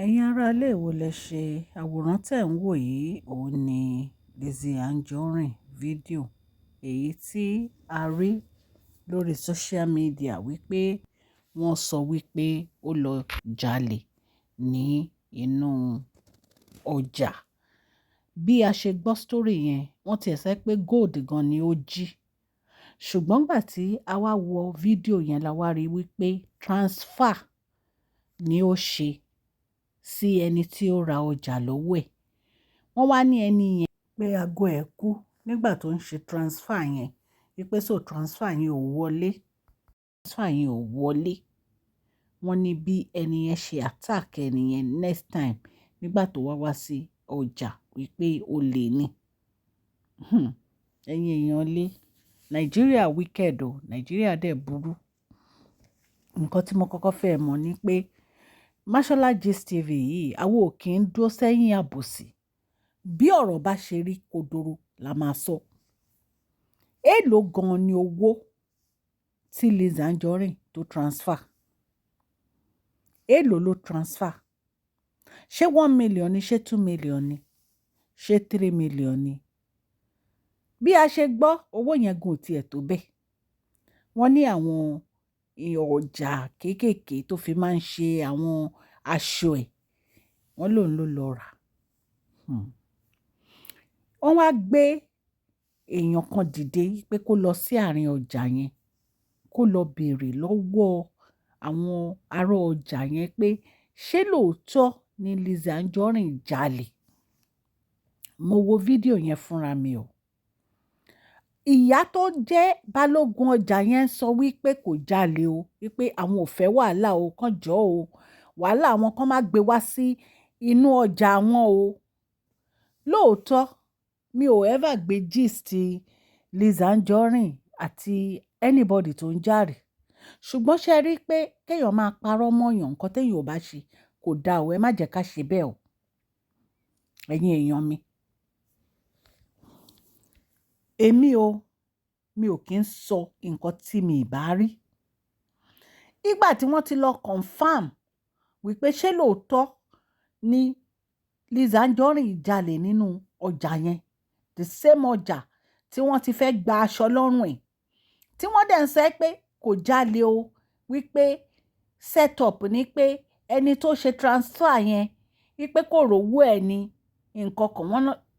Ẹ̀yin ará ilé, èwo lẹ ṣe. Àwòrán tí ẹ̀ ń wò yìí, òun ni Lizzy Anjorin fídíò èyí tí a rí lórí social media wípé wọ́n sọ wípé ó lọ jalè ní inú ọjà. Bí a ṣe gbọ́ story yẹn, wọ́n ti ẹ̀ sọ pé gold gan ni ó jí. Ṣùgbọ́n ìgbà tí a wá wo fídíò yẹn la wá rí wípé transfer ni ó ṣe sí ẹni tí ó ra ọjà lọ́wọ́ ẹ̀. Wọ́n wá ní ẹni yẹn pé ago ẹ̀ kú nígbà tó ń ṣe transfer yẹn, wípé so transfer yẹn ò wọlé. Transfer yẹn ò wọlé. Wọ́n ní bí ẹni yẹn ṣe attack ẹni yẹn next time nígbà tó wá wá sí ọjà wípé olè ni. Ẹ̀yin èèyàn lé, Nigeria wicked o, Nigeria dẹ̀ burú. Nǹkan tí mo kọ́kọ́ fẹ́ mọ̀ ni pé Mashola Gist TV yìí, àwa ò kí ń dúró sẹ́yìn àbòsí. Bí ọ̀rọ̀ bá ṣe rí kodoro la máa sọ. Èló gan ni owó tí Lizzy Anjorin tó transfer? Èló ló transfer? Ṣé 1 million ni? Ṣé 2 million ni? Ṣé 3 million ni? Bí a ṣe gbọ́, owó yẹn gan ò tiẹ̀ tó bẹ́ẹ̀. Wọ́n ní àwọn ọjà kéékèèké tó fi máa ń ṣe àwọn aṣọ ẹ̀, wọ́n lòun ló lọ rà. Wọ́n wá gbé èèyàn kan dìde pé kó lọ sí àárín ọjà yẹn, kó lọ bèèrè lọ́wọ́ àwọn ará ọjà yẹn pé ṣé lóòótọ́ ni Lizzy Anjorin jalè. Mo wo fídíò yẹn fúnra mi o. Ìyá tó jẹ́ balógun ọjà yẹn sọ wípé kò jalè o, wípé àwọn ò fẹ́ wàhálà o, kàn jọ́ o, wàhálà àwọn kan má gbé wá sí inú ọjà wọn o. Lóòótọ́, mi ò ever gbé gist Lizzy Anjorin àti anybody tó ń jà rí. Ṣùgbọ́n ṣé ẹ rí pé kí èèyàn máa parọ́ mọ́ èèyàn, nǹkan tí èèyàn ò bá ṣe kò da o, ẹ má jẹ́ ká ṣe bẹ́ẹ̀ o. Ẹ̀yin èèyàn mi. Èmi o, mi ò kí ń sọ nǹkan tí mi ì bá rí. Ìgbà tí wọ́n ti lọ confirm wípé ṣé lóòótọ́ ni Lizzy Anjorin jalè nínú ọjà yẹn, the same ọjà tí wọ́n ti fẹ́ gba aṣọ lọ́rùn ẹ̀, tí wọ́n dẹ̀ ń sọ pé kò jalè o, wípé set up ni, pé ẹni tó ṣe transfer yẹn, wípé kò rówó ẹ̀ ní nǹkan kan,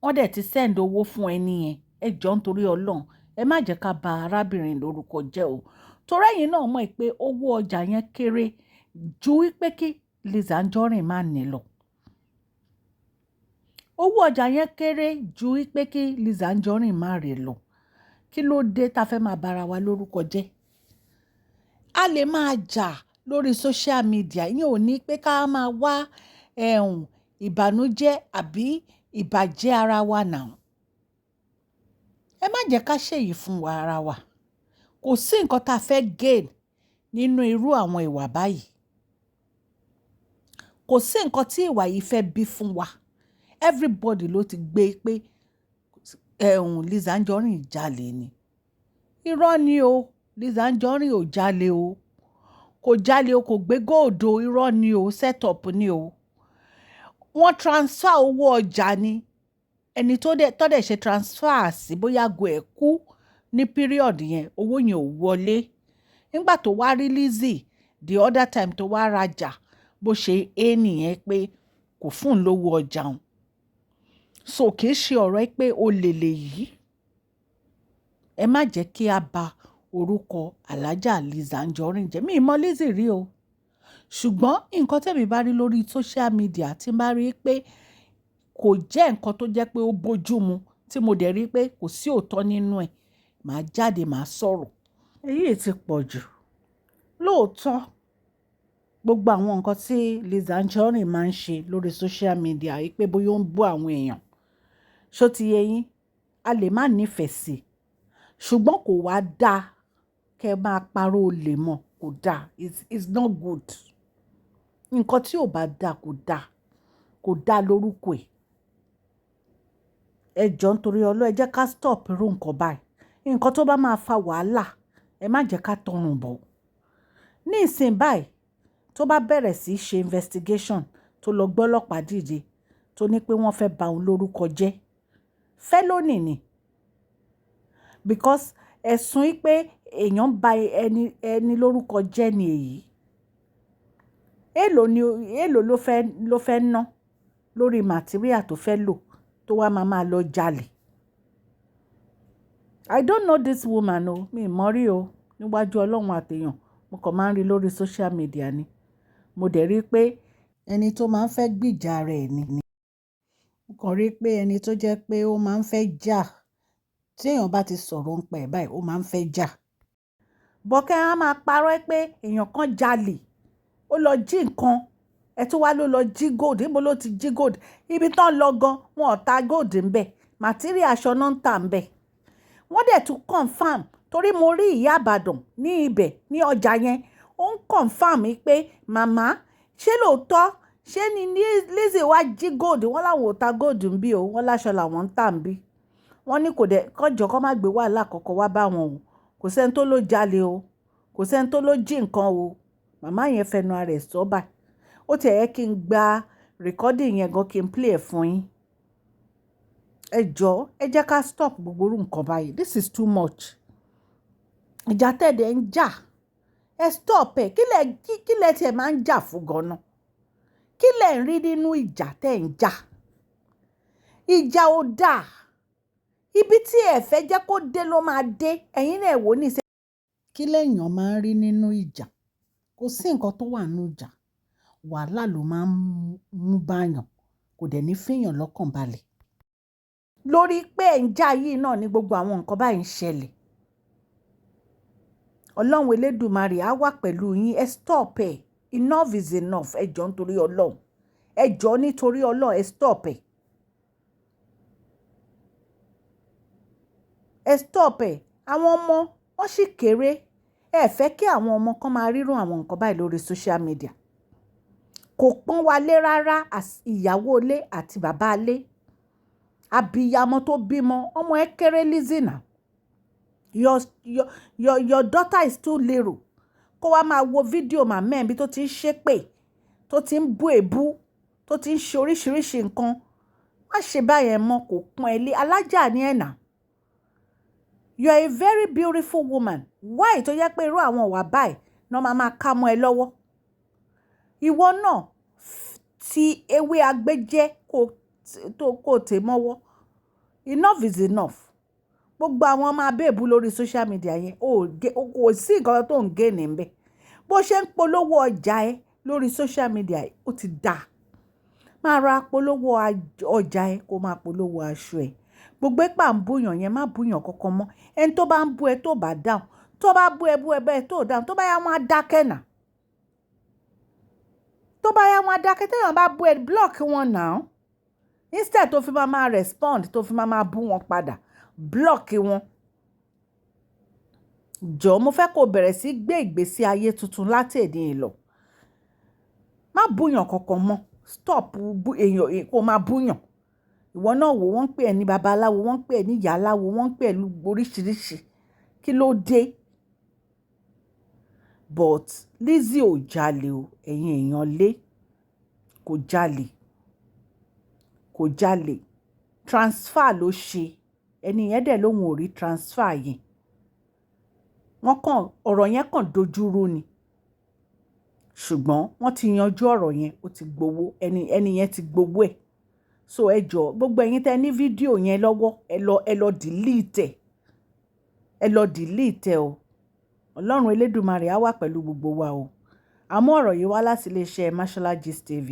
wọ́n dẹ̀ ti send owó fún ẹni yẹn. Ẹ jọ̀ọ́, nítorí Ọlọ́run, ẹ má jẹ́ ká ba arábìnrin lórúkọ jẹ́ o. Torí ẹ̀yin náà mọ̀ pé owó ọjà yẹn kéré ju wípé kí Lizzy Anjorin má ní lọ. Owó ọjà yẹn kéré ju wípé kí Lizzy Anjorin má rí lọ. Kí ló dé ta fẹ́ máa bá ara wa lórúkọ jẹ́? A lè máa jà lórí social media, ìyẹn ò ní pé ká máa wá ẹ̀hún ìbànújẹ́ àbí ìbàjẹ́ ara wa now. Ẹ má jẹ́ ká ṣèyí fún wa ara wa. Kò sí nǹkan ta fẹ́ gain nínú irú àwọn ìwà báyìí. Kò sí nǹkan tí ìwà yìí fẹ́ bí fún wa. Everybody ló ti gbé pé ẹ̀hún Lizzy Anjorin jalè ni. Irọ́ ni o, Lizzy Anjorin ò jalè o. Kò jalè o, kò gbé gold o, irọ́ ni o, set up ni o. Wọ́n transfer owó ọjà ni. Ẹni tó dẹ̀ ṣe transfer sí, bóyá ago ẹ̀ kú ní period yẹn, owó yẹn ò wọlé. Nígbà tó wá rí Lizzy the other time tó wá rajà, bó ṣe é nìyẹn pé kò fún un lówó ọjà òun. So kì í ṣe ọ̀rọ̀ pé olè lèyí. Ẹ má jẹ́ kí a ba orúkọ Alhaja Lizzy Anjorin jẹ́. Mi ò mọ̀ Lizzy rí o. Ṣùgbọ́n nǹkan tí èmi bá rí lórí social media, tí n bá rí pé kò jẹ́ nǹkan tó jẹ́ pé ó bójú mu, tí mo dẹ̀ rí pé kò sí òótọ́ nínú ẹ̀, màá jáde, màá sọ̀rọ̀. Èyí ti pọ̀ jù. Lóòótọ́, gbogbo àwọn nǹkan tí Lizzy Anjorin máa ń ṣe lórí social media wípé bóyá ó ń bú àwọn èèyàn, ṣó ti yé yín? A lè má nífẹ̀ẹ́ sí i. Ṣùgbọ́n kò wá dá kí ẹ máa parọ́ olè mọ̀, kò da. It's not good. Nǹkan tí ò bá da kò da, kò da lórúkọ ẹ̀. Ẹ jọ̀ọ́, nítorí Ọlọ́run, ẹ jẹ́ ká stop irú nǹkan báyìí. Nǹkan tó bá máa fa wàhálà, ẹ má jẹ́ ká tọrùn bọ̀. Ní ìsìn báyìí, tó bá bẹ̀rẹ̀ sí í ṣe investigation, tó lọ gbọ́ ọlọ́pàá dìde, tó ní pé wọ́n fẹ́ ba òun lórúkọ jẹ́. Felony ni, because ẹ̀sùn pé èèyàn ba ẹni lórúkọ jẹ́ ni èyí. Èló ni, èló ló fẹ́ ná lórí material tó fẹ́ lò tó wá máa máa lọ jalè? I don't know this woman o, mi ò mọ̀ rí o. Níwájú Ọlọ́run àtèèyàn, mo kàn máa ń rí lórí social media ni. Mo dẹ̀ rí pé ẹni tó máa ń fẹ́ gbìjà rẹ̀ ni. Mo kàn rí pé ẹni tó jẹ́ pé ó máa ń fẹ́ jà. Tí èèyàn bá ti sọ̀rọ̀ ń pa ẹ̀ báyìí, ó máa ń fẹ́ jà. But kẹ́ a máa parọ́ pé èèyàn kan jalè, ó lọ jí nǹkan, ẹ tún wá ló lọ jí gold. Níbo ló ti jí gold? Ibi tán lọ gan, wọn ò ta gold ńbẹ̀. Material aṣọ náà ń tà ńbẹ̀. Wọ́n dẹ̀ tún confirm, torí mo rí ìyá Ìbàdàn ní ibẹ̀ ní ọjà yẹn, ó ń confirm pé màmá, ṣé lóòótọ́ ṣé ni Lizzy wá jí gold? Wọ́n láwọn ò ta gold ń bí o, wọ́n láṣọ làwọn ń tà ń bí. Wọ́n ní kò dẹ̀ kọjọ kó má gbé wàhálà kọ̀ọ̀kan wá bá wọn o. Kò sẹ́ni tó ló jalè o, kò sẹ́ni tó ló jí nǹkan o. Màmá yẹn fẹnu ara ẹ̀ sọ báyìí. Ó ti ẹ̀ kí n gba recording yẹn gan, kí n play ẹ̀ fún yín. Ẹ jọ̀ọ́, ẹ jẹ́ ká stop gbogbo irú nǹkan báyìí. This is too much. Ìjà tẹ̀dẹ̀ ń jà, ẹ stop ẹ̀. Kí lẹ̀ tiẹ̀ máa ń jà fún gan-an? Kí lẹ̀ ń rí nínú ìjà tẹ̀ ń jà? Ìjà ò dáa. Ibi tí ẹ fẹ́ jẹ́ kó dé ló máa dé. Ẹ̀yin náà wò ó ní ìṣe. Kí lèèyàn máa ń rí nínú ìjà? Kò sí nǹkan tó wà nínú ìjà. Wàhálà ló máa ń mú bá yàn, kò dẹ̀ ní fìyàn lọ́kàn balẹ̀. Lórí pé ẹ̀ ń jà yìí náà ni gbogbo àwọn nǹkan báyìí ń ṣẹlẹ̀. Ọlọ́run Elédùmarè á wà pẹ̀lú yín. Ẹ stop ẹ̀. Enough is enough. Ẹ jọ̀ọ́, nítorí Ọlọ́run. Ẹ jọ̀ọ́, nítorí Ọlọ́run, ẹ stop ẹ̀. Ẹ stop ẹ̀. Àwọn ọmọ wọ́n sì kéré. Ẹ fẹ́ kí àwọn ọmọ kan máa rírun àwọn nǹkan báyìí lórí social media. Kò pọ́n wa lé rárá, ìyàwó ilé àti bàbá ilé. Abiyamọ tó bímọ, ọmọ ẹ kéré, Lizzy now. Your daughter is too little. Kó wá máa wo fídíò màmá ẹ̀ bí tó ti ń ṣépè, tó ti ń bú èébú, tó ti ń ṣe oríṣiríṣi nǹkan. Má ṣe báyẹn mọ́, kò pọ́n ẹ lé. Alájà ni ẹ̀ nà. You are a very beautiful woman. Why tó jẹ́ pé irú àwọn ìwà báyìí náà máa máa ká mọ́ ẹ lọ́wọ́? Ìwọ náà ti ewé agbéjẹ́ kó tè mọ́wọ́. Enough is enough. Gbogbo àwọn ọmọ abéèbú lórí social media yẹn, kò sí nǹkan tó ń gain níbẹ̀. Bó ṣe ń polówó ọjà ẹ lórí social media, ó ti dáa. Máa ra polówó ọjà ẹ, kó máa polówó aṣọ ẹ. Gbogbo ìpà ń búyàn yẹn, má búyàn kankan mọ́. Ẹni tó bá ń bú ẹ, tó bá dáhùn, tó bá bú ẹ, bú ẹ bẹ́ẹ̀ tó dáhùn, tó bá yá, wọn á dákẹ́ nà. Tó bá yá, wọn á dákẹ́. Téèyàn bá bú ẹ, block wọn now. Instead tó fi máa máa respond, tó fi máa máa bú wọn padà, block wọn. Jọ̀ọ́, mo fẹ́ kó bẹ̀rẹ̀ sí gbé ìgbésí ayé tuntun láti èní lọ. Má búyàn kankan mọ́. Stop èèyàn kó máa búyàn. Ìwọ náà wò, wọ́n ń pè ẹ́ ní babaláwo, wọ́n ń pè ẹ́ ní ìyá aláwo, wọ́n ń pè ẹ́ ní oríṣiríṣi. Kí ló dé? But Lizzy ò jalè o, ẹ̀yin èèyàn lé. Kò jalè. Kò jalè. Transfer ló ṣe. Ẹni yẹn dẹ̀ lóhun ò rí transfer yẹn. Wọ́n kàn ọ̀rọ̀ yẹn kàn dojúrú ni. Ṣùgbọ́n wọ́n ti yanjú ọ̀rọ̀ yẹn, ó ti gbowó, ẹni yẹn ti gbowó ẹ̀. So ẹ jọ̀ọ́, gbogbo ẹ̀yin tẹ́ ní fídíò yẹn lọ́wọ́, ẹ lọ delete ẹ̀. Ẹ lọ delete ẹ̀ o. Ọlọ́run Elédùmarè á wà pẹ̀lú gbogbo wa o. Àmọ́ ọ̀rọ̀ yìí wá láti iléeṣẹ́ Mashola Gist TV.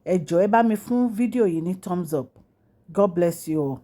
Ẹ jọ̀ọ́, ẹ bá mi fún fídíò yìí ní thumbs up. God bless you all.